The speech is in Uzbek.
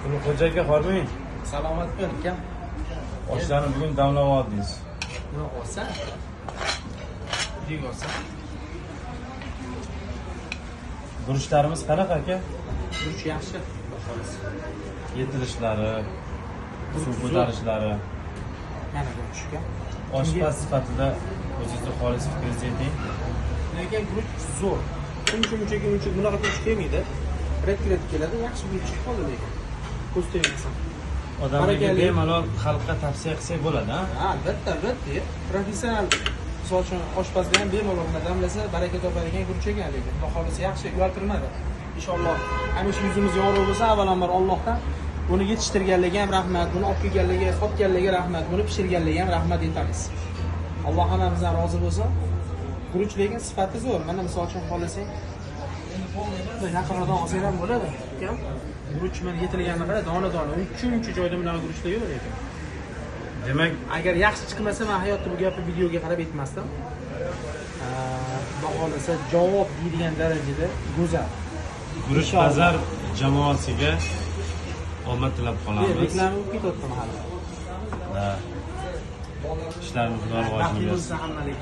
Qulixo'ja aka, hormang. Salomat bo'l, ukam. Oshlarni bugun damlab oldingiz. Nima olsa? Uyga olsa. Guruchlarimiz qanaqa aka? Guruch yaxshi, xudo xohlasa. Yetilishlari, suv Guruch zo'r. ko'tarishlari. Mana guruch, ukam. Oshpaz sifatida o'zingizni xolis fikringizni ayting. Lekin guruch zo'r. Uncha munchaga uncha bunaqa guruch kelmaydi. Ret-ret keladi, yaxshi guruch chiqib qoldi lekin. Ko'z tegmasin. Odamlarga Barakali. bemalol xalqqa tavsiya qilsak bo'ladi, ha? Ha, albatta, albatta. Professional, misol uchun, oshpazlar ham bemalol buni damlasa baraka topadigan guruch ekan lekin. Xudo xohlasa yaxshi, uyaltirmadi. Inshaalloh hamisha yuzimiz yorug' bo'lsa, avvalambor Allohdan buni yetishtirganlarga ham rahmat, buni olib kelganlarga, sotganlarga rahmat, buni pishirganlarga ham rahmat aytamiz. Alloh hammamizdan rozi bo'lsin. Guruch lekin sifati zo'r. Mana misol uchun xohlasang, yaqinroqdan olsang ham bo'ladi. Ukam, guruch mana yetilganini qara, dona-dona. Uncha joyda bunaqa guruchlar yo'q lekin. Demak, Agar yaxshi chiqmasa, men hayotda bu gapni videoga qarab aytmasdim. Xudo xohlasa javob deydigan darajada go'zal. Guruchpazar jamoasiga omad tilab qolamiz. Reklama bo'lib ketyapti hali. Ha. Ishlarini Xudo rivojini Baxtli bersin. bo'lsin hammalik.